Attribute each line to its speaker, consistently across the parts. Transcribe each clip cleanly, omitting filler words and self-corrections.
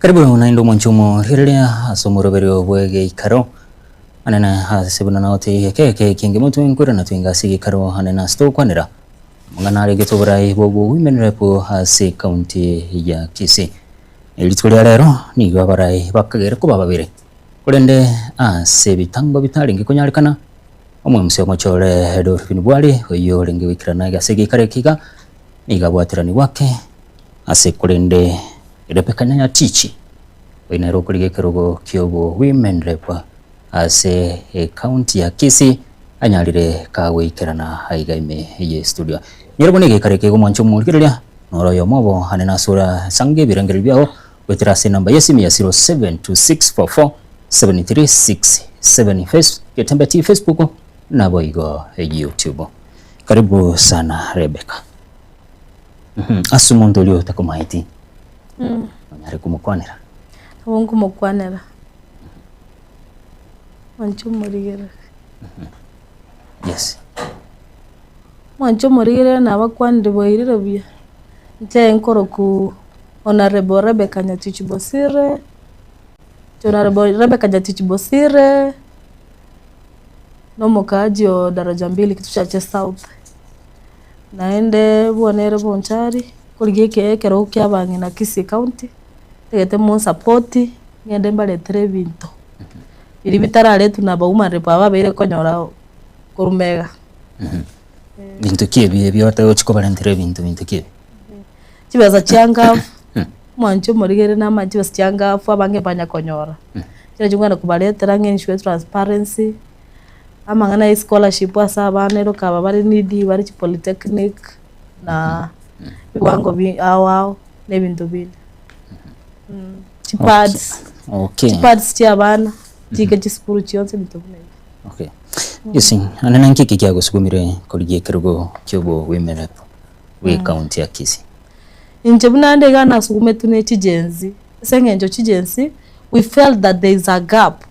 Speaker 1: Karibu naende omwanchi omorigereria ase omoroberio bw'egeikaro anene ase buna nagotebia eke eke kienge motwe nkoirana twinga ase egeikaro anene ase togokwanera amang'ana aregete oborai bw'obwo Women Rep ase ekaunti ya Kisii. Rituko ria rero nigo abarai bakagere koba babere korende ase ebitango bitarenge konyarekana omwemusi omochore Dolphine Bwari oyio orenge goikerana ase egeikaro eke iga nigo abwateranigwe ake Ase korende Rebeka Nyatichi, oyo nere okorigia ekerogo ki'obo Women Rep ase ecounty ya Kisii, anyarire kagoikerana aiga ime ye studio. Nyarobwo negekare kego mwanche omorigereria, noro oyomo obo ane nase orasange ebirengererio biao goetera ase enamba y'esimi ya 0726447367 Face, Getembe TV Facebook naboigo YouTube. Karibu sana Rebecca. Ase omonto oria otakomaeti, onyare komokwanera.
Speaker 2: Nabo nkomokwanera, mwanche omorigereri.
Speaker 1: Yes.
Speaker 2: Mwanche omorigereri nabakwanire bwairire buya, inche nkoroku Honourable Rebecca Nyatichi Bosire, Honourable Rebecca Nyatichi Bosire, na omokaaji o Daraja Mbili Kitutu Chache South. Naende bono ere Bonchari, nkorigia eke ekerogo kia abang'ina Kisii County, ntagete monsapoti, ng'ende mbaretere ebinto, biria bitararetwa na aba woman rep aba babeire konyora korwa mega.
Speaker 1: Binto ki ebi ebi otagete gochia kobarentera ebinto binto ki ebi?
Speaker 2: Chibesa chia ngafu, omwanchi omorigereria namanye chibesa chia ngafu abange mbanya konyora, chiria chikogenda kobaretera ng'a ensure transparency. Amang'ana ya scholarship ase abana ero kaba bare needy bare chi polytechnic na ebiwango bi ao ao na ebinto binde. Chipads,
Speaker 1: Okay.
Speaker 2: chipads chia abana chiike chisukuru chionsi ebinto buna ebio.
Speaker 1: Okay. Yes, ande nanki eke kiagosugumire korigia ekerogo kia obo women rep bwe county ya Kisii?
Speaker 2: Inche buna ande iga nasugumetwe ne chi-Gen Z, ase eng'encho chi-Gen Z we felt that there is a gap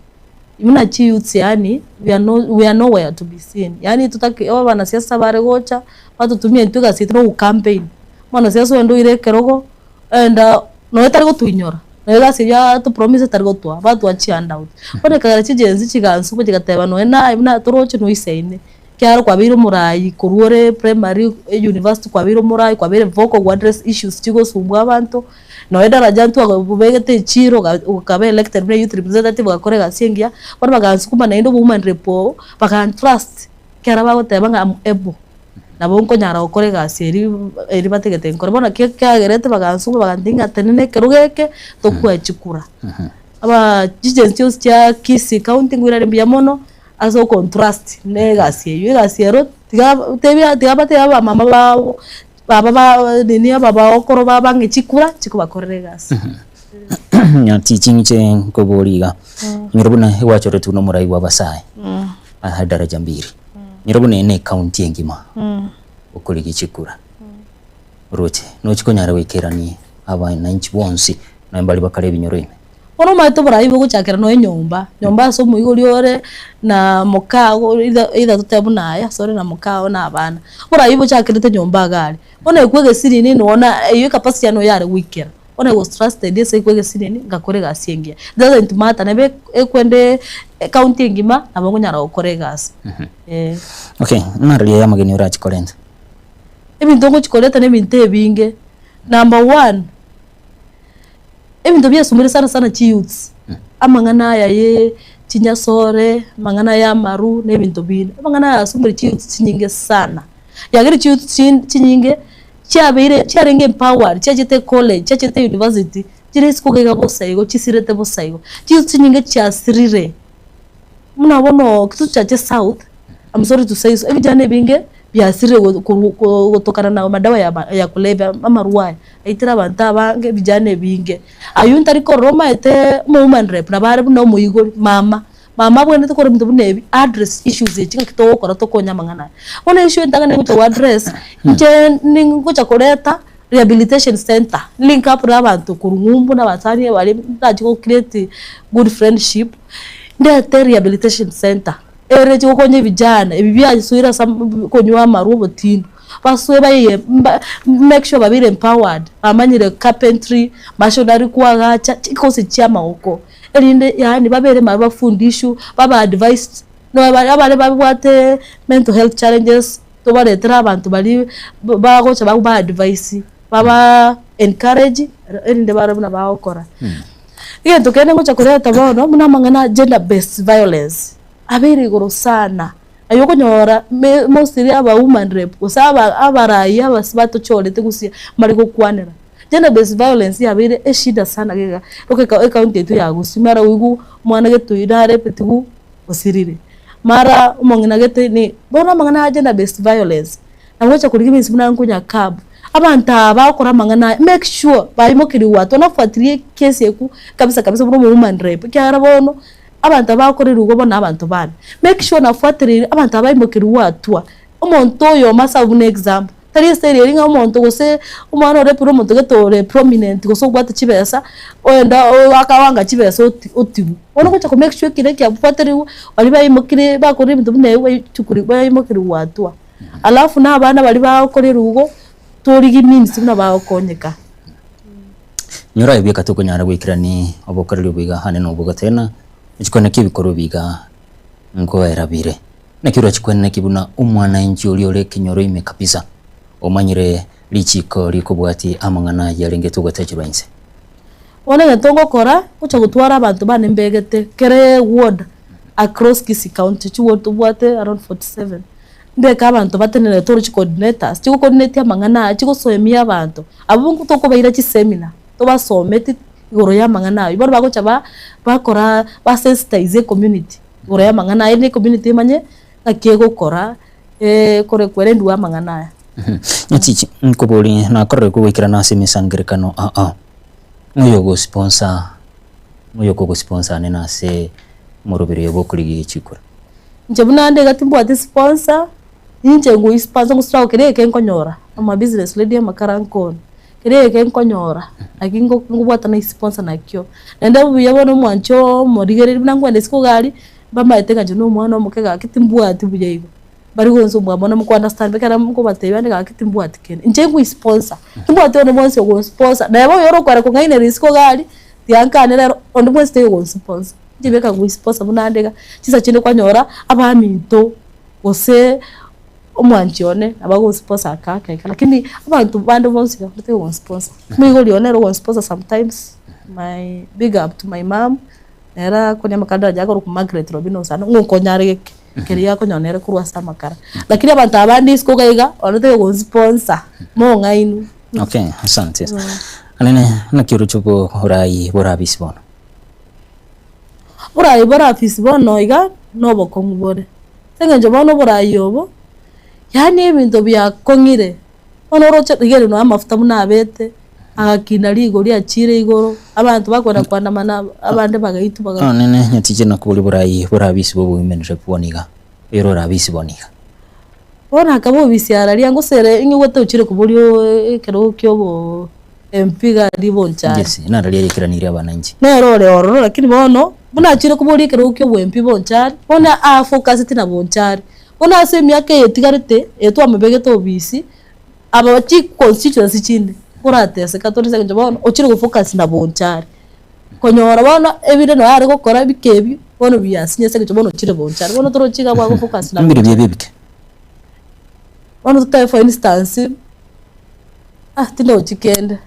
Speaker 2: Buna chiyouths yaani we are no we are nowhere to be seen yaani totake abanasiasa bare gocha batotumia intwe egasi yaito na ogocampaign. Omwanasiasa ogende oire ekerogo ogenda nonye tari gotoinyora nonye egasi eywo atopromise tari gotoa batoa chihandout. Bono ekagera chiGen Z chigansubwa chigateba nonye naye buna toroche noisaine ekiagera kwabeire omorayi korwa ore primary, university kwabeire omorayi kwabeire vocal go address issues chigosumbua abanto. Nonya edaraja ntwabegete echiro okaba elected buna youth representative ogakora egasi engiya, bono bagansukuma naende obo woman rep obo, bagantrust ekero bagoteba ng'a am able, nabo nkonyara gokora egasi eria eria batagete nkore. Bono ekio kiagerete bagansukuma bagantebia ng'a tenena ekerogo eke tokoe chikura. Abaa chigency chionsi chia Kisii county nkoiraneria mbuya mono ase okontrust na egasi eywo, egasi ero tiga tebia tiga batebie abamama babo. Baba ba nini aba baokoro babang'e chikura chikobakorera egasi.
Speaker 1: Nyatichi inche nkoboria iga, nyora buna egwachoretwe nomorai bwa abasae aha daraja mbiri, nyora buna eye ne ecounty engima okorigia chikura, oroche nochi konyara goikerania abananchi bonsi nonye baria bakare ebinyoro ime.
Speaker 2: Bono omanyete oboraai bogochakera nonya enyomba, nyomba ase omoigori ore na mokago either either totebe buna aye ase ore na mokao na abana. Oboraai bochakerete nyomba iga aria, bono ekwa egesinini nonya eywo ecapacity yane noyo yare goikera, bono i was trusted ase ekwa egesinini ngakora egasi engiya. It doesn't matter nabo ekwende ecounty engima nabo nkonyara gokora egasi eh.
Speaker 1: Okay, ng'aroria ya amageni orache korenta?
Speaker 2: Ebinto ngochi koreta na ebinto ebinge, number one. Ebinto biasumire sana sana chiyouths, amang'ana aya ye chinyasore, amang'ana ya amaru na ebinto binde. Amang'ana aya asumire chiyouths chinyinge sana. Yagera chiyouth chin chinyinge chiabeire chiarenge empowered, chiachete ecollege, chiachete university, chire isiko iga bosa igo chisirete bosa igo. Chiyouth chinyinge chiasirire. Buna bono Kitutu Chache South, I'm sorry to say so, ebijana ebinge biasirire go- korwa ko- gotokana na madawa ya ma ya kulevya amarwa aya, aitire abanto abange ebijana ebinge. Aywo ntari korora omaete omo woman rep nabo are buna omoigori, mama, mama abwenerete kora ebinto buna ebi, address issues echi ng'aki togokora tokonye amang'ana aya. Bono issue entang'ani egocha go address, inche ningocha koreta rehabilitation centre, link up na abanto korwa ng'umbu na abasani baria ntachi go create good friendship. Ndete rehabilitation centre ere eche gokonya ebijana ebi biasoire ase konywa amarwa obotindi. Basoe baiye mba make sure babeire empowered, bamanyire carpentry, machinery koagacha, chikosi chia amagoko, erinde yaani babere mara bafundishwe, babe advised, nonya baria abare babwate mental health challenges, tobaretere abanto baria bagocha ba advise, baba encourage, erinde barore buna bagokora. Egento kende ngocha koreta bono, buna amang'ana a gender based violence, abeire igoro sana. Aye okonyora me mostly aba woman rep gose aba abarai abase batochorete gose mbare gokwanera. Gender based violence yabeire eshida sana iga iga ecounty yaito ya Gusii mara oigwe omwana gete oyio narepetiwu osirire, mara omong'ina gete ni bono amang'ana ya gender based violence nabo ogocha korigia ebinto buna nkonya cab, abanto aba bagokora amang'ana aya make sure baimokerigwe atwo nafuatilia ekesi ekwo kabisa kabisa buna omo woman rep ekiagera bono. Abanto aba bakorerwa igo bono nabanto bane. Make sure nafuatereire abanto aba baimokerigwe hatua. Omonto oyomo ase abwo buna example, tari eseri eri ng'a omonto gose omwana orepire omonto gete ore prominent gose obwate chibesa, oenda akawanga chibesa oti otigwa. Bono ogocha ko make sure ekina ekiafuaterigwe, baria baimokire bakorire ebinto buna ebio baichukurigwe baimokerigwe hatua. Alafu na abana baria bagokorerwa igo, torigie means buna bagokonyeka.
Speaker 1: Nyora ebieka tokonyara goikerani obokoreri oboiga aane nobwo gotena, chikweneki ebikorwa ebiga nkoera bire. Naki orachikweneki buna omwananchi oria ore ekenyoro ime kabisa, omanyire richiko rikobwatia amang'ana ayio arenge togotecherwa inse.
Speaker 2: Bono egento ngokora, ngocha gotwara abanto bane mbegete kere ward across Kisii county, chiward tobwate around 47. Mbeke abanto batenenere tore chicoordinators, chigocoordinate amang'ana aya, chigosoemia abanto. Abwo tokobaira chiseminar, tobasometi igoro ya amang'ana aywo. Bono bagocha ba bakora basensitize ecommunity igoro ya amang'ana aya, erinde ecommunity emanye ng'aki egokora kore kwerendwa amang'ana aya.
Speaker 1: Nyatichi, nkobori nakorire kogoikerana ase emesangerekano aa, ng'oyo ogosponsor, ng'oyo okogosponsor ane nase omoroberi oyo bw'okorigia chikura.
Speaker 2: Inche buna nde iga timbwati sponsor, ninche ngoi sponsor ngosira keria egeke nkonyora, am a business lady amakara nkoonia, keria egeke nkonyora naki ngo ngobwata na esponsor nakio. Naende obuya bono omwancho omorigereria buna nkoenda isiko iga aria, mbamaete ng'a inche na omwana omoke gaki timbwati buya igo, bari gonsumbua mono moko understand ekero nkobatebia ande gaki timbwati kende. Inche ngoi sponsor, timbwati onde bwensi ogonsponsor, neba oyore okware kong'ainereria isiko iga aria, tiga nkane rero, onde bwensi taiyo ogonsponsor. Nchibeka goisposa buna ande iga, chinsa chinde kwanyora abaminto gose omwanchi one nabo agonsposa ake ake iga, lakini abanto bande bonsi iga batari gonsposa. Omoibori one nere ogonsposa sometimes, my big up to my mum, nere akonya amakara ndarache akorokwa Margaret Robina Osano, ng'a okonyare geke, keria akonyora nere korwa ase amakara. Lakini abanto aba bande isiko iga iga, onde tari gonsponsa, mong'ainu.
Speaker 1: Okay, asante. Anene, naki oroche oborai borabisi bono?
Speaker 2: Oboraai bore afisi bono iga nobokong'u bore, ase eng'encho bono oboraai obo, yaani ebinto biakong'ire, bono oroche rigerio nonya amafuta buna abete, agakina rigori achire igoro, abanto bakwenda koandamana abande bagaitwa baga.
Speaker 1: Nonene nyatiche nakobori boraai bore abisi bw'oboimenere bono iga, oyore ore abisi bono iga.
Speaker 2: Bono akaba obisi araria gose ere ing'igwete ochire koboria ekerogo kia obo MP iga aria Bonchari.
Speaker 1: Yes, nararia yaikeraneirie abananchi.
Speaker 2: Nere ore ororo lakini bono buna achire koboria ekerogo kia obo MP Bonchari, bono afocuseti na Bonchari. Bono ase emiaka eye etigarete, eye twamobegete obisi, aba chi constituency chinde, korateseka tore ase eng'encho bono ochire gofocus na Bonchari. Konyora bono ebinde nonya are gokora ebike ebio, bono biasinye ase eng'encho bono ochire Bonchari. Bono toroche iga bwagofocus na
Speaker 1: Mbire biabe ebike.
Speaker 2: Bono totabe for instance, ah tindochi kende,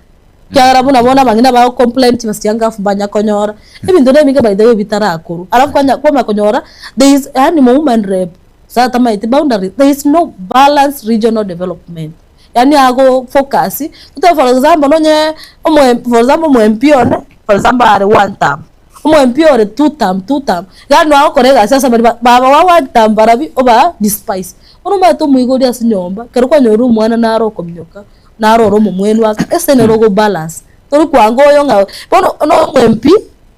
Speaker 2: ekiagera buna bono abang'ina bago complain chibesa chia ngafu mbanya konyora, ebinto na ebinge by the way bitarakorwa. Alafu kwanya kwamanya konyora there is yaani mo woman rep gose atamaeti boundary, there is no balance regional development. Yaani ago focus, totabe for example nonye omo for example omo MP one, for example are one term. Omo-MP ore two term, two term, yaani agokora egasi ase baria baba ba one term barabwo oba despise. Bono omanyete omoigori ase enyomba, ekero kwanyorire omwana naro okominyoka, naro ore omomwenu ake, ase nere ogo balance, tori kwanga oyo ng'a bono na omo-MP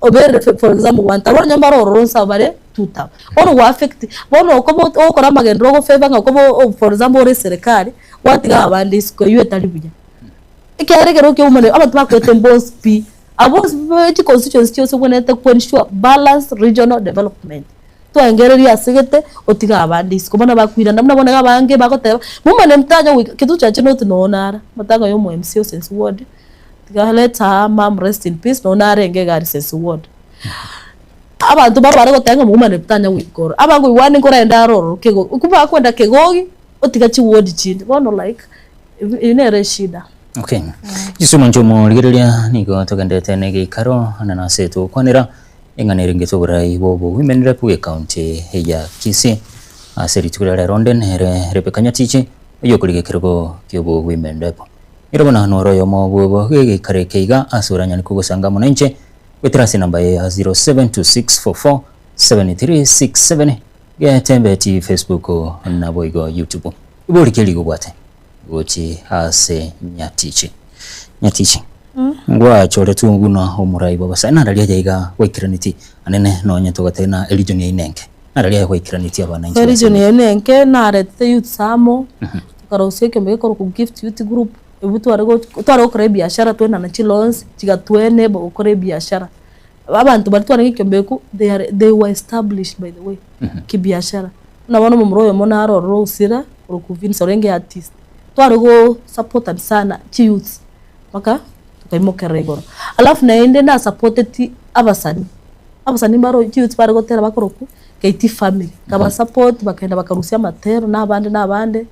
Speaker 2: oberire for example one term, bono onye mbare ororo inse abwo bare two term, bono gwa affect, bono okoba ogokora amagenderero ogo favor ng'a okoba for example ore eserekari, gwatiga abande isiko, eywo etari buya. Ekiagera ekero ki'omonene abanto bakwete mbonsi pi, abwo bonsi be chiconstituency chionsi obwenerete ko ensure balanced regional development. Twaengereria asegete otige abande isiko. Bono bakoirana buna bono iga abange bagoteba, mumane mtanya goika kituo chache not noo nara, amatanga ya omo MC o Sense Ward, tiga let her mum rest in peace, noo narenge iga aria Sense Ward. Abanto barwo bare goteba ng'a mumane mtanya goika ororo, abangoigwane nkorende are ororo kegogi, okwo bakwenda kegogi, otiga chiward chinde, bono like eywo nere eshida.
Speaker 1: Okay. Chisomo inche omorigereria nigo togenderete na egeikaro na nase togokwanera eng'ana erengete oborai bwa Women Rep bw'ecounty ya Kisii. Ase rituko ria rero onde nere Rebecca Nyatichi oyokoriga ekerogo kiobo Women Rep. Ere bono noro oyomo bw'obo gegeikaro eke iga ase oranyare kogosanga amo nainche goetera ase enamba ya 0726447367 getembeti Facebook naboigo YouTube. Ibori ki rigobwate? Gochi ase Nyatichi. Nyatichi, ngwachoretwe buna omorai bw'abasae, nararia aye iga gwaikeraneti anene nonye togateba na erigion yaino enke, nararia aye gwaikeraneti abananchi ba
Speaker 2: Erigion
Speaker 1: Samburu.
Speaker 2: yaino enke naretete youths amo, tokarosia ekiombe gekorokwa Gift Youth Group, ebwo tware go tware gokora ebiashara twaenana chiloans, chigatwa enable gokora ebiashara. Abanto baria twarenge ekiombe ekio, they are they were established by the way, kibiashara. Buna bono omomura oyomo naro ororo Osira, korokwa Vince orenge artist, tware go supportana sana chiyouths mpaka tokaimokerera igoro. Alafu naende nasupporteti abasani, abasani mbaro chiyouths bare gotera bakorokwa KT family, nkabasupport bakaenda bakarusia amatero na abande na abande.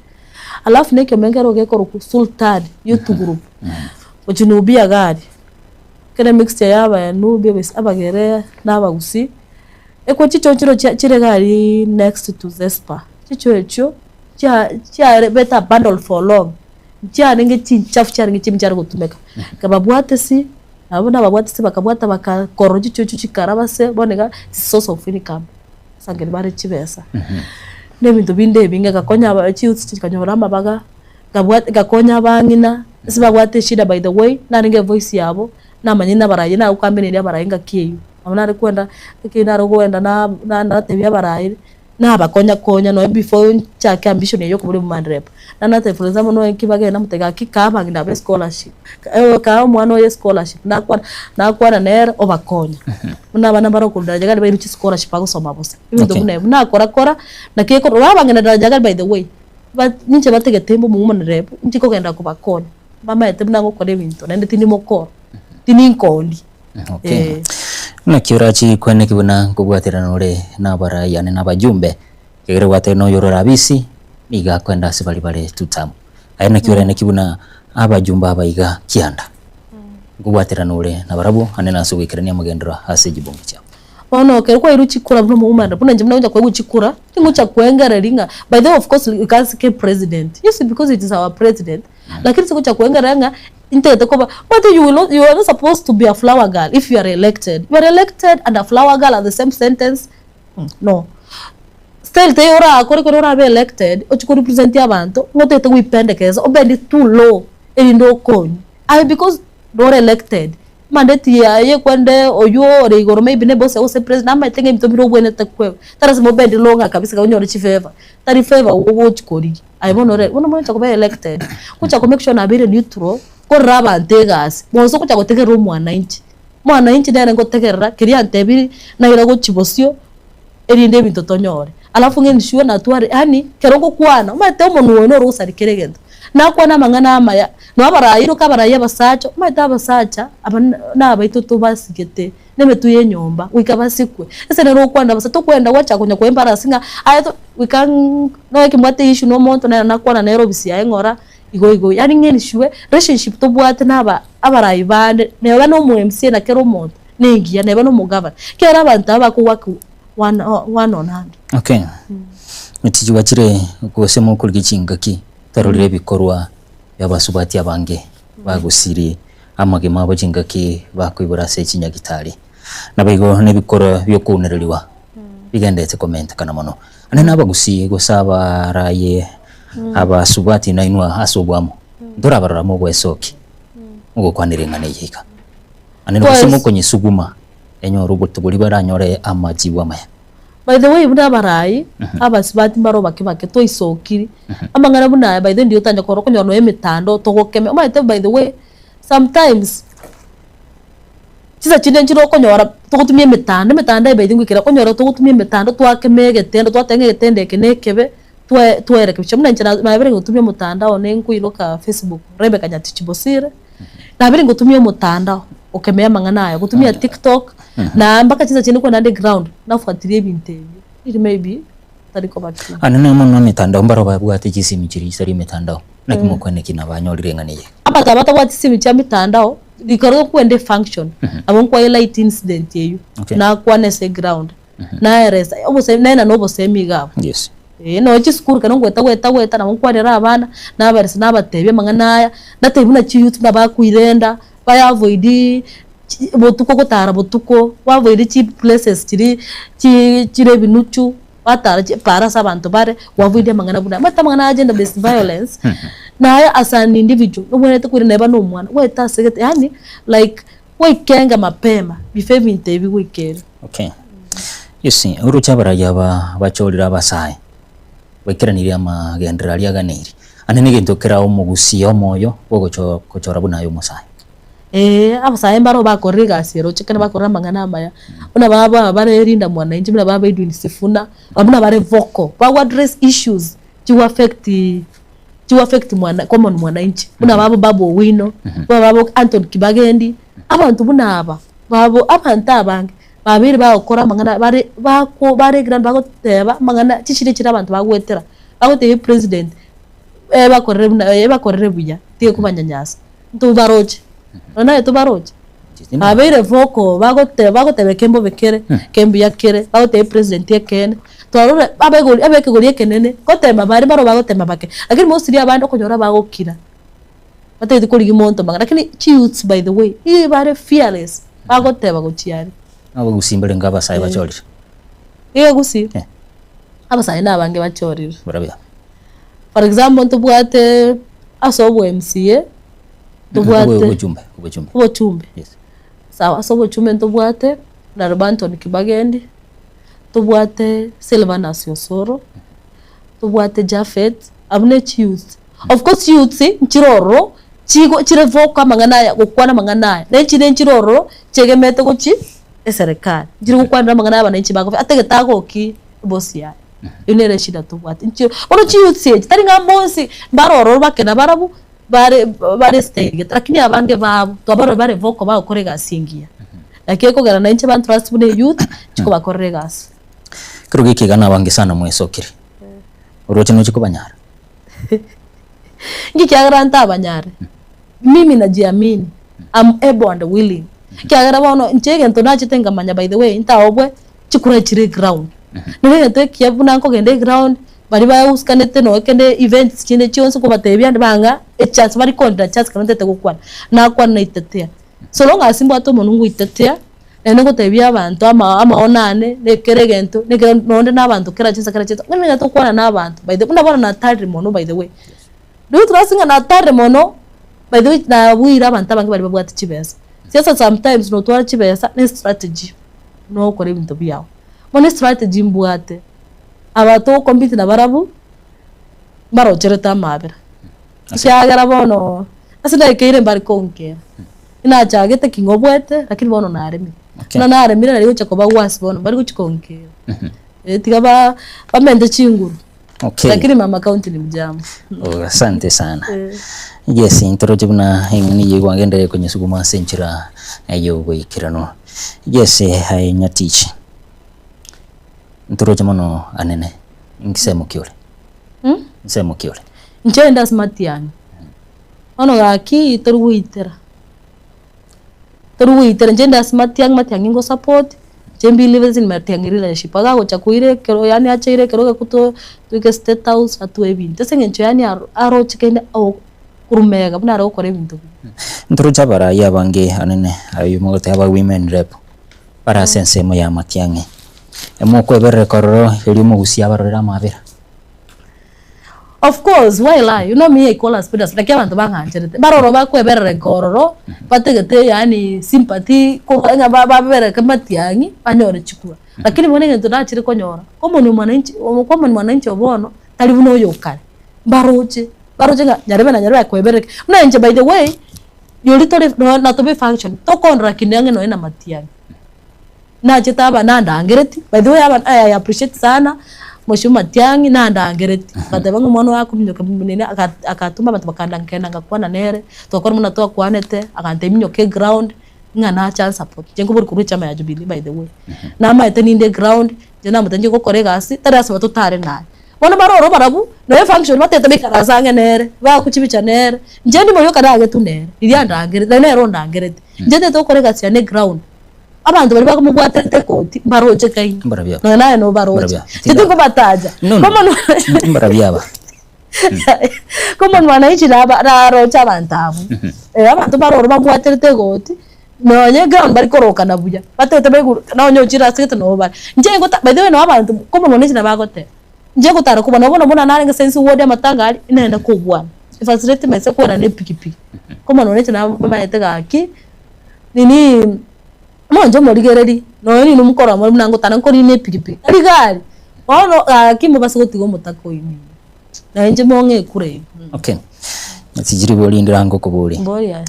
Speaker 2: Alafu na ekiombe nkero gekorokwa Sultan youth group, gochia Nubia iga aria, Kera emixture ya Abayanubi, Abagere, na Abagusii, ekwe chichoo chiro chire iga aria next to Zespa, chichoo echio chia chiabete abandoned for long, nchiarenge chinchafu chiarenge chimbe chiare gotumeka. Nkababwate ase, nabo nababwate ase bakabwata bakakorora chichoo echio chikaraba ase, bono iga it's source of income, ase engeri bare chibesa. Na ebinto binde ebinge ngakonya aba chiyouth chikanyora amabaga. Nkabwat nkakonya abang'ina, ase babwate eshida by the way, narenge evoice yabo, namanyire nabarayi nagokambeneria abarayi ngaki eywo. Nabo nare kwenda, ekeri nare koenda na na natebia abarayi, nabakonya konya nonye before nchake ambition eye ya okobora woman rep. Nare natebia for example nonye ki bagenda namotebia gaki kaa abang'ina aba escholarship, kaa omwana oyo escholarship, nakwana nakwana nere obakonya. Buna abana mbare okorwa daraja gari bairwe chischolarship bagosoma bosa, ebinto
Speaker 1: Okay.
Speaker 2: buna ebio. Nakora kora, naki ekorora abang'ina daraja gari by the way. But ninche bategete mbe omong'ina rep, inche kogenda kobakonya, mbamaete buna ngokora ebinto naende tindi mokoro, tindi nkondi.
Speaker 1: Okay.
Speaker 2: Eh.
Speaker 1: Naki orachi kweneki buna nkobwaterana ore nabarai ane na abajumbe, ekero obwate na oyorore abisi, nigo akoenda ase baria bare tutam. Aye naki oraeneki buna abajumbe aba iga kianda, nkobwaterana ore nabarabwo ane nase ogoikerania amagenderero ase chibunge chiabo.
Speaker 2: Bono ekero kwairwe chikura buna omogumana, buna inche buna ngocha koegwa chikura, tingocha koengereria ng'a by the way of course we can't skip president, yes because it is our president, lakini singocha koengereria ng'a ntagete koba, omanyete you will not you are not supposed to be a flower girl if you are elected, you are elected and a flower girl at the same sentence, no. Still teiyo orakore ekero orabe elected, ochie ko represent abanto, ng'a otagete goipendekeza obende too low erinde okonywe, aye because nore elected. Mandate yaye kwende oywo ore igoro maybe ne boss gose president namaete ng'a ebinto bire obwenerete kwegwa. Tari lasima obende low ng'a kabisa onyore chifavour, tari favour ogochi korigia. Aye bono ore bono mogocha koba elected, gocha ko make sure nabeire neutral, korera abanto egasi, gose gocha gotegerera omwananchi. Mwananchi nere ngotegerera keria antebirie, naira gochia bosio erinde ebinto tonyore. Alafu ng'a ensure natware yaani ekero ngokwana, omanyete omonwa oyo noro ogosaria kera egento. Nakwana amang'ana amaya, nabo abarai iroka abarai abasacha, omanyete abasacha aba nabaito tobasigete, na emetwe ya enyomba, goika basikwe. Ase nere okwana bosa, tokoenda gwachaka konya ko embarrass ng'a aye to goika nonya ekembwate issue na omonto nere nakwana nere ofisi yaye ng'ora, igo igo. Yaani ng'a ensure, relationship tobwate na aba abarai bande, neba na omo MCA na kera omonto, nengiya, neba na omogavana, ekero abanto aba bako work one one on hand.
Speaker 1: Okay. Tichigwa chire gose mokorigia chingaki twarorire ebikorwa bi'abasubati abange bagosirie amagima abo chingaki bakoibora ase chinyagitari. Naboigo nebikorwa bi'okounererigwa bigenderete komentekana mono. Ande nabagusii gose abaraye abasubati nainwe ase obwamo, ntorabarora mogwesokia mogokwanera eng'ana eye iga. Ande gose mokonyesuguma enyore oborito boria baranyore amachibu amaya.
Speaker 2: By the way buna abarai, abasubati mbaro bake bake twaisokiri, amang'ana buna aya by the way ndiyo otanya korora okonyora nonya emetandao togokemia, omanyete by the way sometimes. Chinsa chinde nchire okonyora togotumia emetando, emetando eye by the way ngoikera okonyora togotumia emetando twakema egetendo twateba ng'a egetendo eke na ekebe, twae twaerekebisha. Buna inche na nabere ngotumia omotandao one nkoiroka Facebook, Rebecca Nyatichi Bosire, nabere ngotumia omotandao okemea amang'ana aya, gotumia TikTok, na mpaka chinsa chinde nkoenda ande ground, nafuatilia ebinto ebio, iri maybe tari koba true.
Speaker 1: Anene mono emetandao mbaro babwate chisimi chiria chitari emetandao, naki mokwaneki nabanyorire eng'ana eye?
Speaker 2: Abanto aba batabwati chisimi chia mitandao, rikoro okwenda efunction, nabo nkwa highlight incident eywo,
Speaker 1: Okay.
Speaker 2: nakwana ase eground, naeresa obose naena na obosemi iga abwo.
Speaker 1: Yes.
Speaker 2: Eeh nonye chisukuru ekero ngoeta goeta goeta nabo nkwanera abana, nabaresa nabatebia amang'ana aya, natebia buna chiyouth buna bakoirenda, baya avoid chi botuko gotara botuko, ba avoid chiplaces chiria chi chire ebinuchu, batara chipara ase abanto bare, go avoid amang'ana buna aya. Omanyete amang'ana aya gender based violence, naye as an individual, nobwenerete koirana neba na omwana, goeta ase egete yaani like goikenga mapema before ebinto ebi goikere.
Speaker 1: Okay. Yes, oroche abaragi aba bachorire abasae, baikeranirie amagenderero aria aganeiri. Ande negento kera omogusia omoyo bwogocho gochora buna aye omosae.
Speaker 2: Eeh, abasae mbaro bakorire egasi ero chikana bakorire amang'ana amaya, buna baba aba bare Linda Mwananchi, buna baba Edwin Sifuna, buna bare vocal, bago address issues chigo affect chigo affect mwana common mwananchi, buna babo Babu Owino, buna babo Anthony Kibagendi, abanto buna aba, babo abanto abange babeire bagokora amang'ana bare bako bare ground bagoteba amang'ana chishida chire abanto bagoetera, bagotebia president ebakorere buna ebakorere buya, tiga kobanyanyasa. Ntobaroche, nonya naye tobaroche. Babeire vocal bagote bagoteba eke mbobe kere, eke mbuya kere, bagotebia president ekeene, twarora abegori abekegori ekenene, ngotema bare mbaro bagotema bake, lakini mostly abande okonyora bagokira, batagete korigia monto mang'ana lakini chiyouths by the way, nigo bare fearless, bagoteba gochia aria.
Speaker 1: Abagusii mbarenge abasae bachorire.
Speaker 2: Iga gusii,
Speaker 1: Eh.
Speaker 2: abasae nabange bachorire.
Speaker 1: Barabwo.
Speaker 2: For example ntobwate ase obo MCA, ntobwate
Speaker 1: Obochumbe, obochumbe.
Speaker 2: obochumbe,
Speaker 1: Yes.
Speaker 2: sawa ase obochumbe ntobwate Honourable Anthony Kibagendi, ntobwate Silvanus Osoro, ntobwate Japhet, abwo ne chiyouth. Of course chiyouths nchire ororo chigo chire vocal amang'ana aya gokwana amang'ana aya, na echinde nchire ororo chiegemete gochia eserekari, nchire gokwanera amang'ana ya abananchi bagobe atagete agokie ebosi yaye. Eyio nere eshida tobwate. Inche bono chiyouths echi tari ng'a bonsi mbare ororo bake nabarabwo bare bare style gete lakini abange babo twabarora bare vocal bagokora egasi engiya. Naki ekogera na inche bantrust buna eyouth chikobakorera egasi.
Speaker 1: Ekero geke iga nabange sana mwesokire, oroche nochie kobanyara?
Speaker 2: Inki kiagera ntabanyare? Mimi najiamini, am able and willing. Ekiagera bono inche egento nachete nkamanya by the way ntaobwe chikura chire eground. Nere egento ekiya buna nkogenda eground, baria bahusikanete nonya kende events chinde chionsi nkobatebia ande bang'a echance bari kondera chance ekero ntagete gokwana, nakwana naitetea. So long as mbwate omonwe ngoitetea, naende ngotebia abanto ama amaono ane, na kera egento, na ekero nonde na abanto kera chinsa kera chinsa, buna nigo togokwana na abanto by the buna bono natarire mono by the way. Riu trust ng'a natarire mono, by the way nabuire abanto abange baria babwate chibesa. Siasa sometimes notwara chibesa na estrategy nokora ebinto biago. Bono estrategy mbwate, aba togocompete nabarabwo, mbarocherete amabera. Ekiagera bono, ase naikeire mbare konkera, nachagete king'obwete lakini bono naremire.
Speaker 1: Okay.
Speaker 2: Buna naremire nari gocha koba worse bono, mbari gochi konkera. Tiga ba bamente chinguru.
Speaker 1: Okay.
Speaker 2: Lakini mama county ni mjambo.
Speaker 1: Oh, asante sana. Yes, ntoroche buna eng'ana eye gwagenderere konyesuguma ase enchera y'oboikeranu. Yes, aye Nyatichi. Ntoroche mono anene. Nsemo ki ore?
Speaker 2: Mm?
Speaker 1: Nsemo ki ore?
Speaker 2: Inche inde ase matiang'i. Bono gaki tori goitera. Tori goitera inche inde ase matiang'i, matiang'i ngosupport, inche mbelieve in matiang'i leadership. Agagocha koira ekero yaani acheire ekero geku to toike state house atoe ebinto. Ase eng'encho yaani aro aroche kende o korwa mega buna are gokora ebinto buya.
Speaker 1: Ntoroche abarai abange anene aywo mogoteba women rep bare ase ensemo ya matiang'i. Emokweberereka ororo erio omogusia abarorere amabera.
Speaker 2: Of course, why lie? You know me, I call a spade a spade. Naki abanto bang'ancherete. Baroro bakweberereka ororo, bategete yaani sympathy, korwa ng'a ba- babereke matiang'i, banyore chikura. Lakini bono egento nachire konyora, common mwananchi, omo common mwananchi o bono, tari buna oyo o kare. Mbaroche, baroche ng'a nyarebe na nyarebe akweberereke. Buna inche by the way, Rirorio tore nonya na tobe function, tokondora kende ang'e nonya na matiang'i. Nachete aba nandangereti, by the way aba I appreciate sana mheshimiwa Matiang'i nandangereti, agateba ng'a omwana oyo akominyoka nini agatuma abanto bakandanga nkagenda ngakwana nere, togakwana buna twakwanete, agantebia minyoka eground, ng'a nache ansupport. Inche nkoboria korwa echama ya Jubilee by the way. Namaete ninde eground, inche namotebia inche ngokora egasi, tari ase totare naye. Bono baroro barabwo, nonya efunction batete baikaranse ang'e nere, bagochibicha nere, inche ndimo rioka nagetwe nere, riria andangerete, naende nere ondangerete. Inche ntete gokora egasi yane eground, abanto baria bakomobwaterete ekoti mbaroche kaini,
Speaker 1: Mbarabio.
Speaker 2: nonya naye nobaroche.
Speaker 1: Mbarabio.
Speaker 2: Inche tingobataja,
Speaker 1: No, no.
Speaker 2: komonwe
Speaker 1: Mbarabio aba.
Speaker 2: komonwe mwananchi naba naroche abanto abwo. Abanto baroro babwaterete egoti, Nonye ekero mbari korokana buya, batete baigure nonye ochire ase gete nabo bare. Inche ngota by the way nabo abanto komonwa ne chinabo bagoteba, inche gotara kobua bono buna narenge sense ward amatanga aria, nagenda kobwana, efacility maise kogenda na epikipiki, komonwa ne chinabo bamaete gaki, nini monche omorigereri, nonye ninwe mokorora more buna ngotara nkorina epikipiki, tari gari, bono gaki mobase gotiga omotaka oyio mino, na inche mong'e ekura eywo.
Speaker 1: Okay, nasichiri bori ndira ngokobori.
Speaker 2: Mbori aye.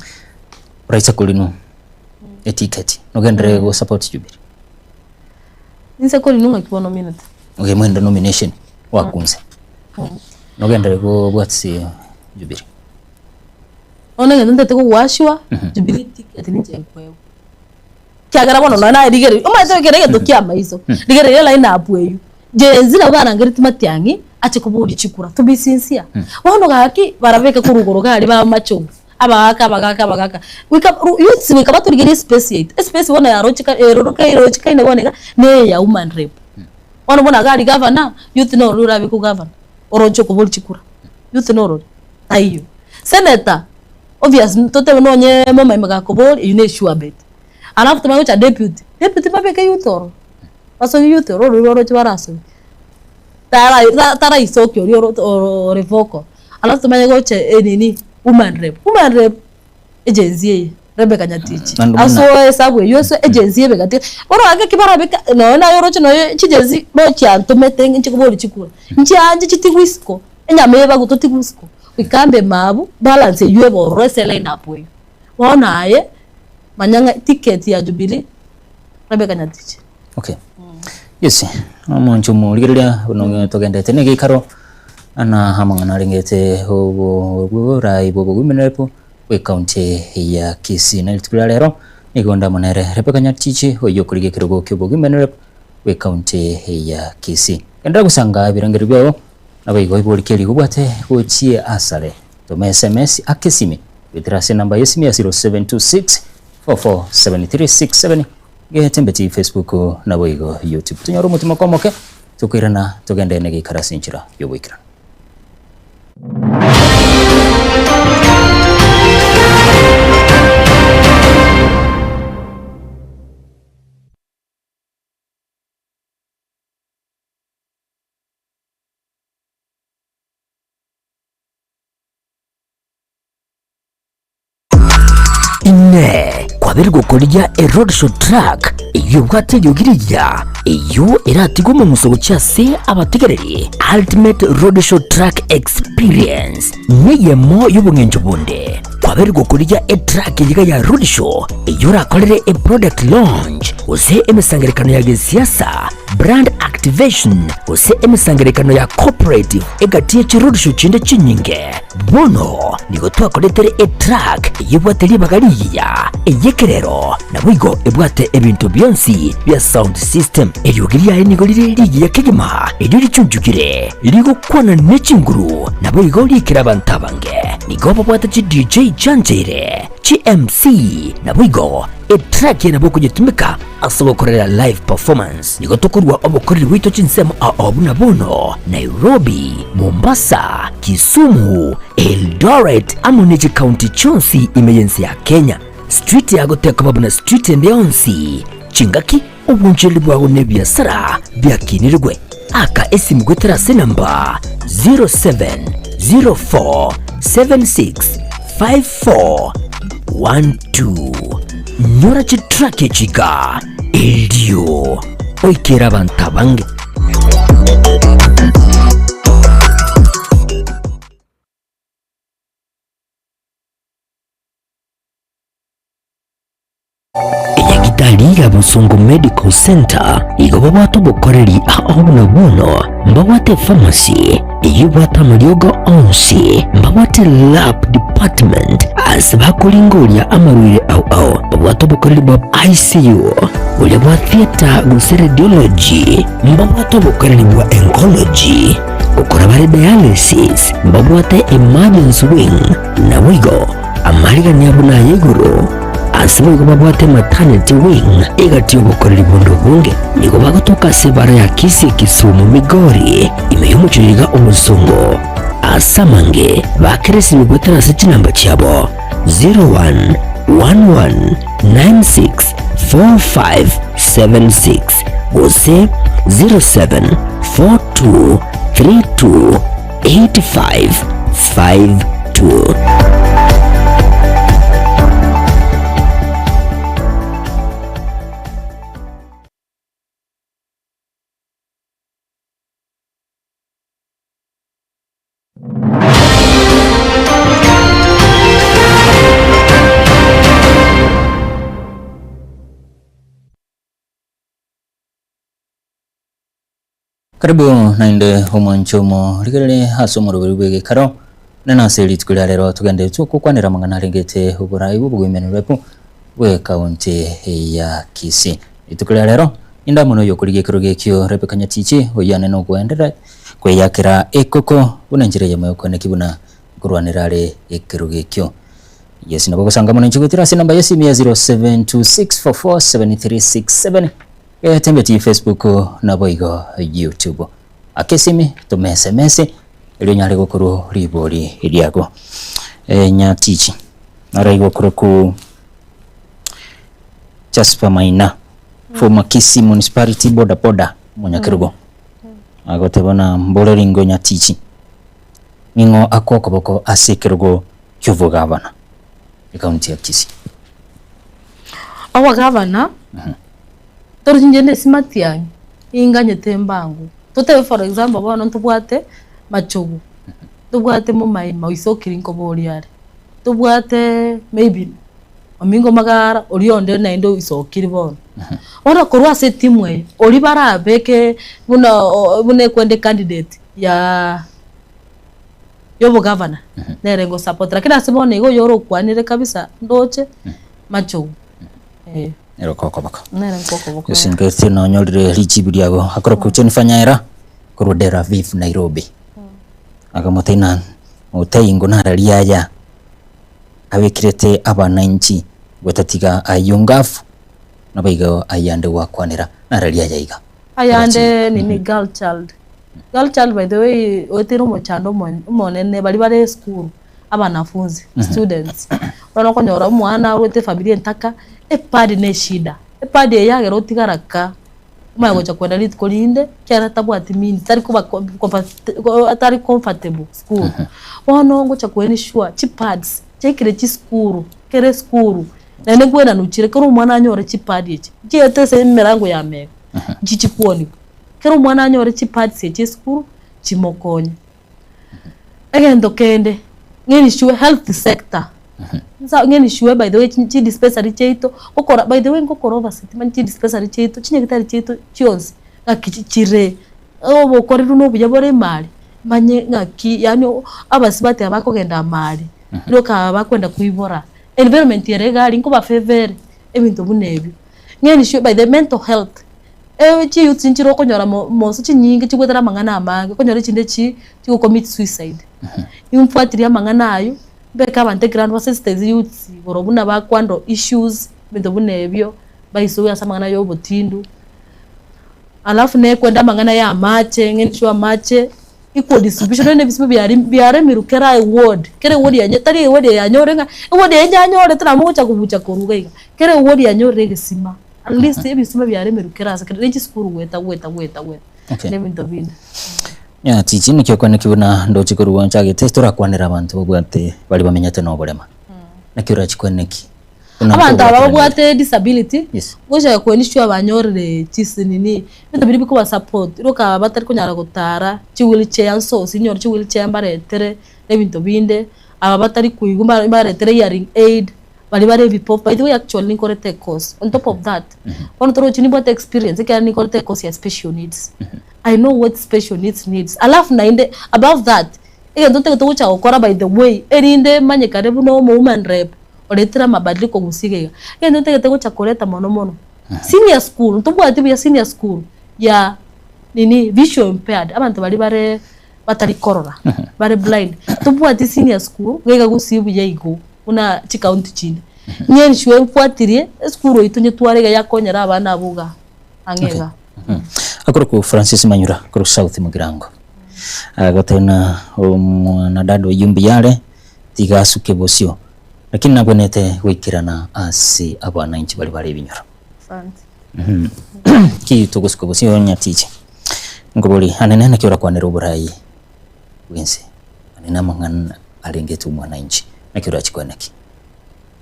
Speaker 1: Oraise korinwa eticket nogenderere go support Jubilee.
Speaker 2: Inse korinwa ng'aki bono ominete?
Speaker 1: Okay mwende nomination wakunse. Nogenderere go bwatisi Jubilee.
Speaker 2: Bono egento ntagete kogwashwa Jubilee ticket ninche nkoegwa. Ekiagera bono nonya naye rigereria, omanyete ekero egento kia amaiso, rigereria line up eywo, Gen Z nabo barangeretie matiang'i ache koboria chikura, to be sincere. Bono gaki barabeke korwa igoro iga aria ba machungu, abagaka abagaka abagaka, goika ru youths goika batorigerie espace yaito, espace bono yarocheka eroroka erochekaine bono iga, na eye ya woman rep. Bono buna iga aria gavana, youth noro orabekwe gavana, oroche okoboria chikura, youth norori, taiyo. Senator, Obvious totebe nonye momaime gakoboria eywo ne sure bet. Alafu tomanye gocha deputy, deputy mbabeke youth ororo, basoe youth ororo orwo oroche barasoe. Tara taraisokia oria oro ore vocal. Alafu tomanye gocha enini woman rep, woman rep agency eye Rebecca Nyatichi
Speaker 1: Naende buna-
Speaker 2: asoe esabu eywo asoe agency ebe gati. Bono gaki eki barabeka nonye naye oroche nonye chigency nochiantomete inche koboria chikura, nchianche chitigwe isiko. Enyama eye bagototigwa isiko, goika mbe mabu, balance eywo ebe ororo ase line up eywo. Bono aye, manya ng'a ticket ya Jubilee, Rebecca Nyatichi.
Speaker 1: Okay. Yes, omonche omorigereria buna onge togendete na egeikaro ana amang'ana arengete obo oborai bwa oboguminerepo bwe county ya Kisii. Na rituko ria rero nigo ndamonere Rebecca Nyatichi oyio okorigia ekerogo kia oboguminerepo bwe county ya Kisii. Genderera gosanga ebirengererio biao Naboigo iborike rigobwate gochie asare. Toma sms ake esimi goetera ase enamba y'esimi ya 0726 447367 getembeti Facebook naboigo YouTube. Tonyore omotimoko omoke tokoirana togende negeikaro ase enchera y'oboikeranu.
Speaker 3: Inee! Kwabeire gokorigia eroadshow truck eyio ebwate eriogi rigiya, eyio eratigwe omong'uso gochia ase abategereri? Ultimate Roadshow Truck Experience neyemo y'obong'encho bonde. Kwabeire gokorigia etruck eyio iga ya roadshow eyio orakorere eproduct launch gose emesangererekano ya gesiasa, brand activation, gose emesangererekano ya corporate egati ye chiroadshow chinde chinyinge. Bono nigo twakoretere etruck eyio ebwate ribaga rigiya, ey'ekerero, naboigo ebwate ebinto bionsi bia sound system. Eriogi riaye nigo rire rigiya kegima, erio richunchukire, rigokwana ne chinguru, naboigo riikere abanto abange. Nigo babwate chi DJ chiancheire, chi MC, naboigo etruck eye nabo okonyetumeka Ase ogokorera live performance nigo tokorua obokoreri bwaito chinsemo ao buna bono Nairobi, Mombasa, Kisumu, Eldoret amo ne chikaunti chionsi ime y'ense ya Kenya. Street yago tekoba buna street ende yonsi, chingaki, obonchereri bwago na ebiasara biakinirigwe. Aka esimu goetera ase enamba 0704765412. Nyora chitrack echi iga erio oikere abanto abange. Obosongo Medical Centre igo babwate obokoreri ao buna bono mbabwate epharmacy eyio ebwate amariogo onsi, mbabwate lab department ase bakoringoria amarwaire ao ao, babwate obokoreri bwa ICU, boria bwa theatre gose radiology, mbabwate obokoreri bwa oncology, gokora bare dialysis, mbabwate emergency wing, naboigo amarigani abo naya igoro. Ase boigo babwate maternity wing egati y'obokoreri bonde obonge. Nigo bagotoka ase ebara ya Kisii Kisumu Migori ime y'omochie iga Obosongo. Ase amange bakera esimi goetera ase chinamba chiabo 0111964576 gose 0742328552.
Speaker 1: Karibu naende omwancho omo rigererie ase omoroberi bw'egekaro, na nase rituko ria rero togendererete gokwanera amang'ana arengete oborai bw'obogwemenu repu bw'ekaunti ya Kisii. Rituko ria rero ninde amo noyo okorigia ekerogo ekio Rebecca Nyatichi oyio ane nogoenderera kweyakera ekoko buna enchera eyemo yokoeneki buna nkorwanera are ekerogo ekio. Yes, nabo gosanga mono inche goetera ase enamba y'esimi ya 0726447367 Getembeti Facebook naboigo YouTube. Aka esimi tome sms erio onyare gokorwa ribori riago. Eh, Nyatichi naraigo okoroku Jasper Maina former Kisii Municipality boda boda omonyakerogo agoteba na mbore ringo Nyatichi ning'o akwa okoboko ase ekerogo ki'obogavana ekaunti ya Kisii.
Speaker 2: Obogavana Toroche inche ne simatiang'i, ninganyete embango. Totebe for example bono ntobwate machogu, ntobwate momaima oise okiri nkoboria are, ntobwate maybe omingo magara oria onde naende oise okiri bono. Bono korwa ase etimu eye, oria barabeke buna buna ekwende ecandidate ya yobogavana nere ngosupport lakini ase bono iga oyore okwanire kabisa ndoche machogu eh.
Speaker 1: Nere okoboko.
Speaker 2: Nere nkokoboko.
Speaker 1: Gose nketse nonyorire richibu riago akorokwa Jennifer Nyaera korwa Del Aviv Nairobi. Akamotebia na otei ngo nararia aya abekirete abananchi gotatiga ayio ngafu nabo igo ayande gwakwanera nararia aya iga.
Speaker 2: Ayande nini girl child. Girl child by the way oetire omochando omo- omonene baria bare esukuru. Abanafunzi, students, bono okonyora omwana arwete efamiri entaka, epad ne eshida, epad eye yagera otigara ka, omanye gocha kwenda rituko rinde, ekiagera tabwati means, tari koba atari comfortable school. Bono ngocha ko ensure chipads chiaikire chisukuru, kera esukuru, naende nkwenanuchire kera omwana anyore chipad echi, nchiete ase emerango ya mega, nchichikwanigwa, kera omwana anyore chipads echi esukuru, chimokonye. Egento kende, ng'enisure health sector, nsa ng'enisure by the way chi chidispensary chiaito, gokora by the way ngokora oversight manye chidispensary chiaito, chinyagitari chiaito chionsi ng'aki chi chire, obokoreri na obuya bore ime aria, manye ng'aki yaani abasubati aba bakogenda ime aria, rioka bakwenda koibora, environment ere iga aria nkobafavour ere, ebinto buna ebio. Ng'enisure by the mental health. Chiyouths nchire okonyora mo moso chinyinge chigwetera amang'ana amange, okonyora echinde chi chigocommit suicide. Nimfuatirie amang'ana aywo, mbeke abanto eground basensitize youths igoro buna bakwando issues, ebinto buna ebio, baisowe ase amang'ana ya obotindu. Alafu nekwenda amang'ana ya amache, ng'ende sure amache, equal distribution onye na ebisima biare biaremirwe kera eward, kera eward yanye tari eward eye yanyore ng'a eward eye nyanyorete nabo mogocha kobucha korwa iga iga, kera eward yanyorire egesima. At least ebisima biaremerwe kera ase kera ne chisukuru goeta goeta goeta goeta
Speaker 1: Okay.
Speaker 2: na ebinto binde.
Speaker 1: Ya chichi naki okwaneki buna ndoche korwa nchagete torakwanera abanto babwate baria bamenyete na oborema. Naki orachikwaneki? Buna
Speaker 2: Abanto aba
Speaker 1: ntobwateranirie.
Speaker 2: babwate disability
Speaker 1: Yes.
Speaker 2: gocha koeniswa banyorire chisinini ebinto biria bikoba support roka batari konyara gotara chiwheelchair nsosi inyore chiwheelchair mbaretere na ebinto binde aba batari koigwa mbaretere hearing aid. Baria bare ebipofu, by the way actually ninkorete ecourse, on top of that, bono torochi nimbwate experience ekiagera ninkorete ecourse ya special needs. I know what special needs needs. Alafu naende above that, egento ntagete gocha gokora by the way, erinde manyekane buna omo woman rep oretire amabadiliko gusii iga iga, egento ntagete gocha koreta mono mono, senior school, ntobwati buya senior school ya nini visual impaired, abanto baria bare batari korora, bare blind, ntobwati senior school iga iga gusii buya igo buna chikaunti chinde. Ng'ensure nkwatirie esukuru yaito nyetware iga yakonyera abana abwo igaa ang'e igaa.
Speaker 1: Akorokwa Francis Manyura korwa South Mugirango. Agoteba omwanadada oyio mbuya are, tiga asuke bosio, lakini nagwenerete goikerana ase abananchi baria bare ebinyoro.
Speaker 2: Asante.
Speaker 1: Ki togosuka bosio nyatiche? Nkobori anene naki orakwanere oborai bw'ense? Anene amang'ana arengete omwananchi, naki orachikwane ki?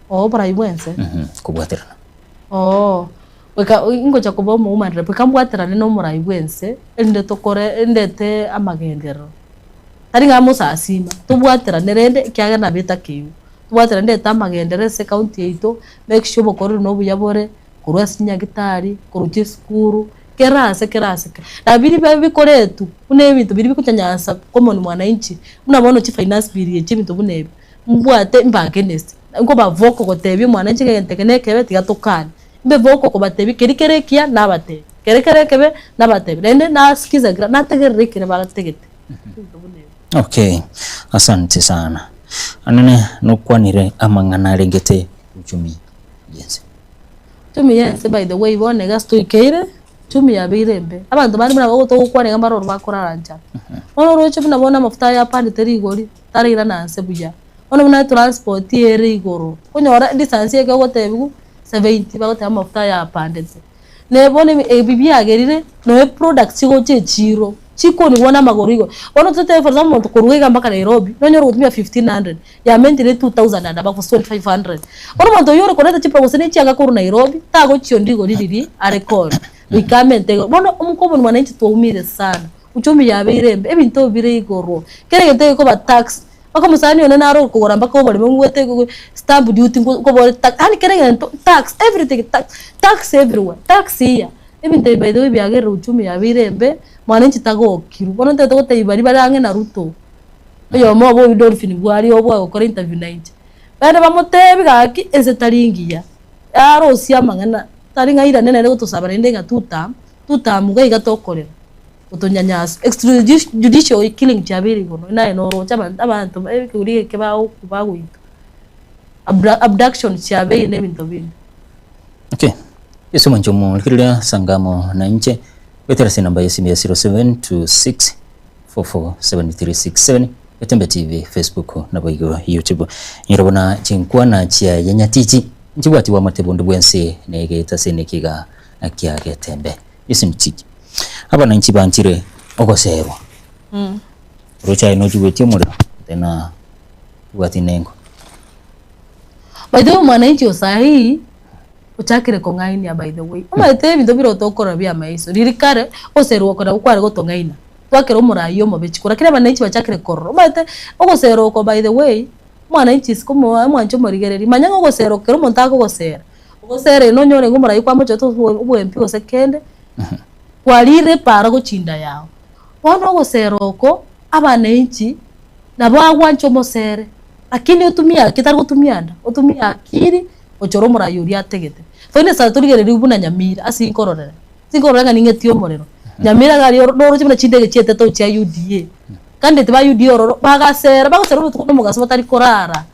Speaker 2: Oo oborai bw'ense?
Speaker 1: Kobwaterana.
Speaker 2: Oo, goika ingocha koba omowoman rep, goika mbwaterane na omorai bw'ense, erinde tokore ndete amagenderero. Tari ng'a mosasima, tobwaterane rende ekiagera nabo etakeirwe. Tobwaterane ndete amagenderero ase ecounty yaito, make sure obokoreri na obuya bore, korwa ase chinyagitari, korwa chisukuru, kera ase kera ase kera. Na biria bibe bikoretwa, buna ebinto biria bikochanyansa common mwananchi, buna bono chifinance bill echi ebinto buna ebi, mbwate mbe against, nkoba vocal gotebia omwananchi ng'a egento eke nekebe tiga tokane. Mbe vocal kobatebia keria kere ekiya nabatebie, kere kere ekebe nabatebie, naende nasikiza kera nategerera ekere bategete, ebinto buna ebio.
Speaker 1: Okay, asante sana. Anene nokwanire amang'ana arengete uchumi yense.
Speaker 2: Uchumi yense by the way bono iga ase toikeire, uchumi yabeire embe. Abanto bande buna togokwana iga mbaroro bakorara nchara. Bono oroche buna bono amafuta aya apandete rigori, tarairana nse buya. Bono buna etransport ere igoro, okonyora distance eke ogotebiwa 70 bagoteba amafuta aya apandete. Ne bono ebi biagerire nonya eproducts chigocha echiro, chikonigwa na amagoro igoro. Bono totebe for example omonto korwa iga mpaka Nairobi, nonyore ogotumia 1500, yamentire 2000 and above gose 2500. Bono omonto oyio ore koreta chipro gose ne chianga korwa Nairobi, tagochiondia rigori riria are koonia, goika amente igoro. Bono omokoboni mwananchi twaumire sana, uchumi yabeire embe, ebinto bire igoro, kera egento gekoba taxed, Mpaka omosani one nare okogora mpaka oboremo ngwete stamp duty nkobore tax yaani kera egento tax everything tax tax everywhere tax here. Ebinto ebi by the way biagerire uchumi yabeire embe, mwananchi tagokirwe. Bono ntagete gotebia baria bare ang'e na Ruto, oyomo obo oyio Dolphin Bwaria obo agokora interview na inche, bande bamotebi gaki ense tari ngiya, arosie amang'ana tari ng'a airane nere gotosaba naende ng'a two term, two term iga iga tokorera. Gotonyanyasa, extrajudicial killing chiabeire igoro, naye noroche abanto abanto ekegori eke bagokwa bagoitwa, abduction chiabeire na ebinto binde.
Speaker 1: Okay, Yeso mwanche omorigereria sangamo na inche goetera ase enamba y'esimi ya 0726447367 Getembe TV, Facebook naboigo YouTube. Nyora buna chinkwana chiaye nyatichi nchibwati bwamate bonde bwensi negeta ase nekiga kia Getembe. Yeso nchiki. Abananchi banchire ogoserwa. Oroche aye nochigwetie omorero, tena tobwati nengo.
Speaker 2: By the way mwananchi o sahii ochakire kong'ainia by the way. Omanyete ebinto bire otokorora bia amaiso, riria kare ogoserwa oko nabo kware gotong'aina, twakera omorai omobe chikura lakini abananchi bachakire korora. Omanyete ogoserwa oko by the way, mwananchi isiko omwanche omorigereria, manya ng'a ogoserwa kera omonto akogosera, ogosera nonyore ng'a omorai kwamochete obwempi gose kende. Kwarire epaara gochinda yao. Bono ogosera oko abananchi nabo agwancha omosere, lakini otumie akili tari gotumia anda, otumie akili gochora omorai oria ategete. For instance torigereria buna Nyamira ase inkororera, ase inkororera ng'a ning'etie omorero, Nyamira iga aria noroche buna chindege chietete gochia UDA, candidate ba UDA ororo bagasera bagosera obotuko na omogaso batari korara.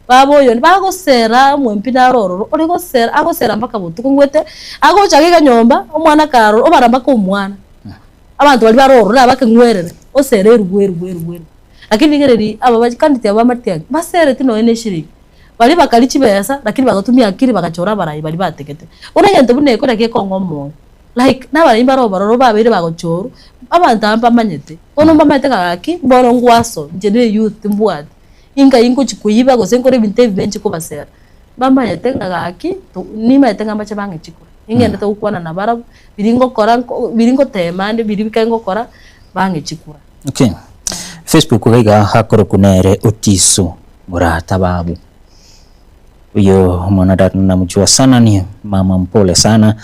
Speaker 2: Baba oyo bagosera omwempi naro ororo, ore gosera agosera mpaka botuko ngwete, agocha iga nyomba, omwana karora, obara mpaka omwana. Abanto baria bare ororo nabakeng'werere, osera erubu erubu erubu erubu. Lakini rigereria aba bacandidate aba ba Matiang'i, mbasereti nonye na eshiringi, baria bakaria chibesa lakini bagatumia akili bagachora abarai baria bategete. Bono egento buna eko naki ekong'a omoyo, like nabarai mbare obororo babeire bagochorwa, abanto aba mbamanyete, bono mbamanyete ng'a gaki, mbono ngwaso inche na eyouth mbwate. Inkai ngochia koiba gose nkore ebinto ebibe nchie kobasera? Bamanyete ng'a gaki to nimanyete ng'a mbache bang'e chikura, ningendete gokwana nabarabwo, biria ngokora nko biria ngotema ande biria bikae ngokora, bang'e chikura.
Speaker 1: Okay. Facebook iga iga hakorokwa nere Otiso Murata babu. Huyo mwanadada namjua sana, ni mama mpole sana,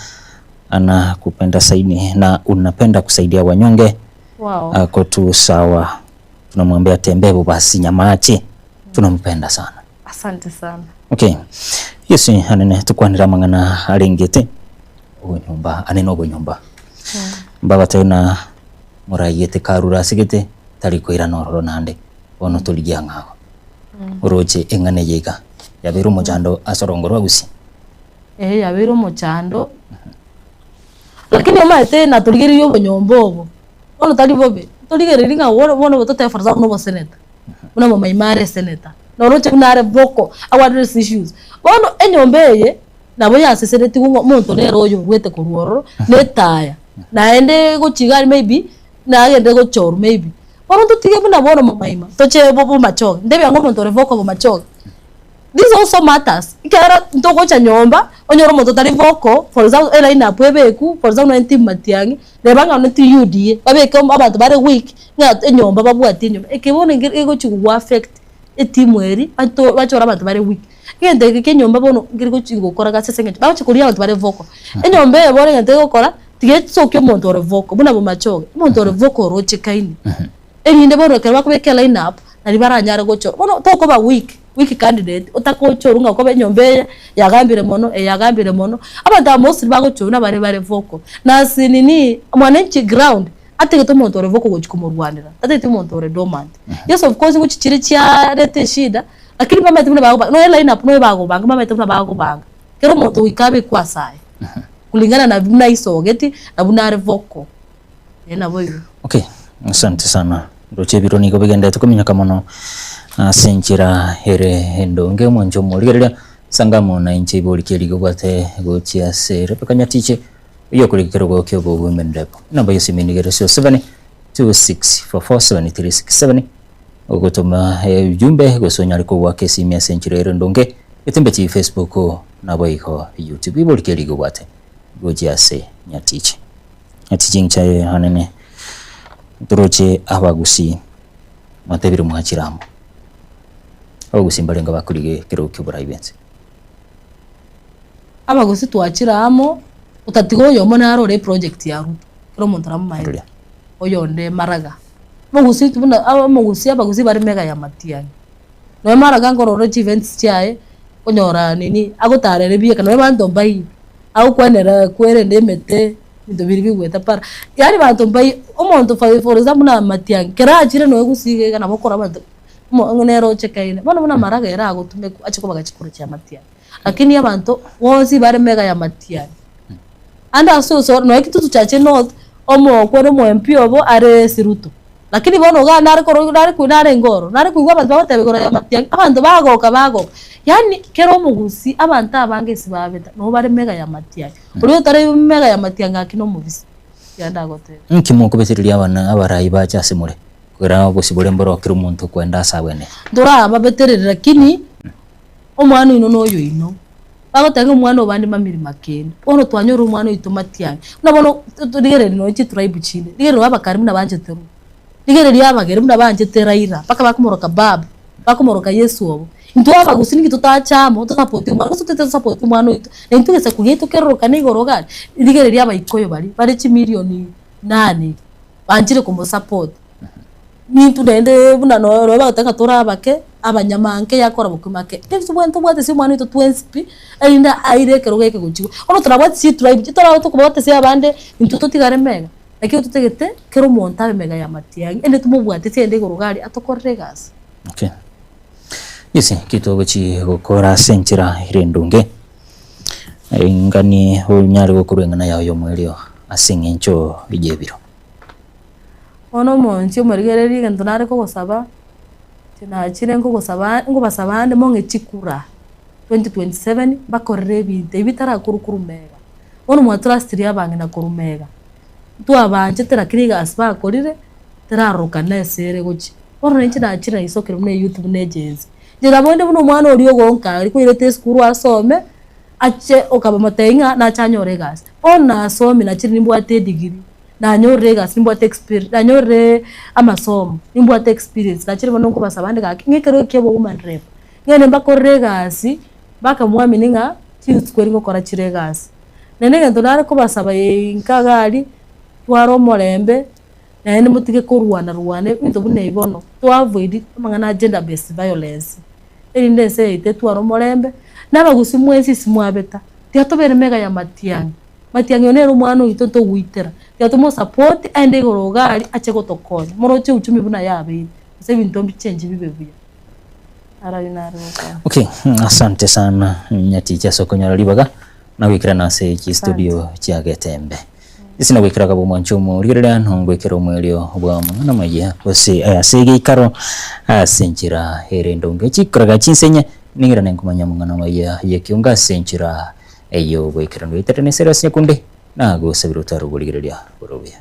Speaker 1: anakupenda zaidi na unapenda kusaidia wanyonge.
Speaker 2: Wow.
Speaker 1: Ako tu sawa, tunamwambia tembebu basi nyamache, tunampenda sana.
Speaker 2: Asante sana.
Speaker 1: Okay. Yes, anene tukwanira mang'ana arengete obonyomba anene obonyomba mbabate na moraiyete karura asigete tari koirana ororo naende bono torigia ng'ago oroche eng'ana eye iga yabeire omochando ase orongo rwa gusii.
Speaker 2: Eeh yabeire omochando, lakini omanyete natorigereirie obonyomba obo, bono tari bobe, torigereiri ng'a bono bono totebe for example buna oboseneta, buna Momaima are eseneta, noroche buna are vocal, ago address issues. Bono enyomba eye, nabo yaseseretigwe ng'a omonto nere oyo orwete korwa ororo, na etaya, naende gochia iga aria maybe, nagende gochorwa maybe. Bono totige buna bono Momaima, toche bo Bomachoge, ntebia ng'a omonto ore vocal Bomachoge. This also matters, ekiagera ntogocha nyomba, onyore omonto otari vocal, for example e line up ebekwu, for example nonye team Matiang'i, reba ng'a nonye ti UDA, babeke abanto bare weak, ng'a enyomba babwati enyomba. Eke bono enge egochi go affect etimu eria, bato bachore abanto bare weak. Egento eke kia enyomba bono nkeri gochi gokora gasi ase eng'encho, bagochi koria abanto bare vocal. Enyomba eye bono egento egokora, tiga esokia omonto ore vocal, buna Bomachoge, omonto ore vocal orochekaine. Erinde bono ekero bakobeka eline up, nario baranyare gochora. Bono tokoba weak, weak candidate, otagochorwa ng'a okoba enyomba eye yagambire mono, eye yagambire mono. Abanto aba mostly bagochorwa nabare bare vocal. Na ase nini, mwananchi ground, atagete omonto ore vocal gochia komorwanera, tatageti omonto ore dormant. Yes of course ngochi chire chiareta eshida, lakini mbamaete buna bagobanga, nonya line up nonya bagobanga, mbamaete buna bagobanga. Kera omonto goika abekwe ase aye, kulingana na buna aisogeti, na buna are vocal. Ee naboigo.
Speaker 1: Okay, asante sana. Ndoche ebiro nigo bigenderete kominyoka mono ase enchera ere endonge omwancho omorigereria sangamo na inche ibori ki erigo obwate gochia ase Rebecca Nyatiche oyio okorigia ekerogo kia obo women rep. Enamba ya esimi nigo ere 07 26447367 ogotoma ujumbe gose onyare kogwaka esimi ase enchera ere endonge etembetie Facebook naboigo YouTube ibori ki erigo obwate gochia ase Nyatiche. Echichincha eye anene ntoroche abagusii mwatebire mwachire amo. Abagusii mbarenge bakorigia ekerogo kioborai bwense.
Speaker 2: Abagusii twachire amo, otatiga oyomo naro ore eproject ya Ruto, kera omonto aramomaete,
Speaker 1: Oria.
Speaker 2: oyonde maraga. Omogusii buna omogusii abagusii bare mega ya matiang'i. Nonya maraga nkorora chievents chiaye, okonyora nini, agotarera ebieka nonya abanto mbaiyo. Agokwanera kwerenda emete, ebinto biria bigweta para, yaani banto mbai omonto for for example buna Matiang'i, kera achire nonya gusii iga iga nabo okora abanto omo ng'a nere ochekaine. Bono buna amaraga ere agotumekwa ache kobaga chikura chia Matiang'i. Lakini abanto bonsi bare mega ya Matiang'i. Ande ase osoro nonya Kitutu Chache North, omokwani omo MP obo are ase Ruto. Lakini bono igaa nare korwa nare koi narenge ororo, nare koigwa abanto bagoteba igoro ya Matiang'i, abanto bagoka bagoka. Yaani kera omogusii abanto abange ase babeta nabo bare mega ya Matiang'i. Oria otari mega ya Matiang'i gaki nomobisa, tiga ndagotebie.
Speaker 1: Inki mokobetereria abana abarai bache ase more, kogera obosibore mboro kera omonto okwenda ase abwenerete?
Speaker 2: Ntorababetereri lakini omwana oino noyoino. Bagoteba ng'a omwana obande mamiri makende, bono twanyora omwana oito matiang'i. Buna bono rigereria nonya chitribe chinde, rigereria abakari buna banchete Ruto, rigereria abagere buna banchete Raila, mpaka bakomoroka babu, bakomoroka Yesu obo. Intwe abagusii ninki totache amo tosapoti omwana, gose totaete tosapoti omwana oito, na intwe egesaku giaito kerorokane igoro iga aria, rigereria abaikoyo baria bare chimilioni nane banchire komosapoti. Nintwe naende buna noyo noyo bagoteba ng'a tore abake, abanyamanke yakora bokima ake. Intwe ntobwate ase omwana oito twensi pi, erinde aire ekerogo eke gochia. Bono torabwate chitribe, chitoraba tokobwata ase abande, intwe totigare mega. Lakini totagete kera omonto abe mega ya matiang'i, ende tomobwate ase ende igoro iga aria atokorere egasi.
Speaker 1: Okay. Yes, ki togochi gokora ase enchera ere endonge, engani onyare gokorwa eng'ana yao y'omoerio ase eng'encho y'ebiro.
Speaker 2: Bono omonche omorigererie egento nare kogosaba, inche nachire nkogosaba nkobasaba ande mong'e chikura 2027 mbakorere ebinto ebi bitarakorwa korwa mega. Bono mwatrustire abang'ina korwa mega, ntwabanchete lakini egasi bakorire, terarorokana ase ere gochia. Bono na inche nachire naisokire buna eyouth buna egenz. Inche nabo inde buna omwana oria ogonka aria koirete esukuru asome, ache okabamotebia ng'a nache anyore egasi. Bono nasomire nachire nimbwate edegree. Nanyorire egasi nimbwate experi nanyorire amasomo, nimbwate experience, nachire bono nkobasaba ande gaki ng'a ekero ekia obo woman rep, ng'ende mbakorere egasi. Mpaka mwamini ng'a chinsuko eri ngokora chire egasi. Naende egento nare kobasaba inka iga aria, tware omorembe, naende motige korwana rwana ebinto buna ebi bono, to avoid amang'ana a gender based violence, erinde ense yaito etware omorembe, na abagusii mwensi ase mwabeta, tiga tobere mega ya matiang'i, matiang'i oyo nere omwana oito ntogoitera, tiga tomosupport aende igoro iga aria ache gotokonya, moroche uchumi buna yabeire, gose ebinto mbichengi bibe buya. Arari nare gokwana.
Speaker 1: Okay, asante sana Nyatichi ase okonyora ribaga na goikerana ase chistudio chia Getembe. Ase na goikera akaba omwancho omorigereria nongoikera omwerio bwa amang'ana amayia gose ase egeikaro ase enchera ere endonge chikoraga chinsenye ning'irane nkomanya amang'ana amaya y'ekiongo ase enchera ey'ogoikeranu. Goiterera na esere ase nyakunde nagosabire otware oborigereria bore obuya.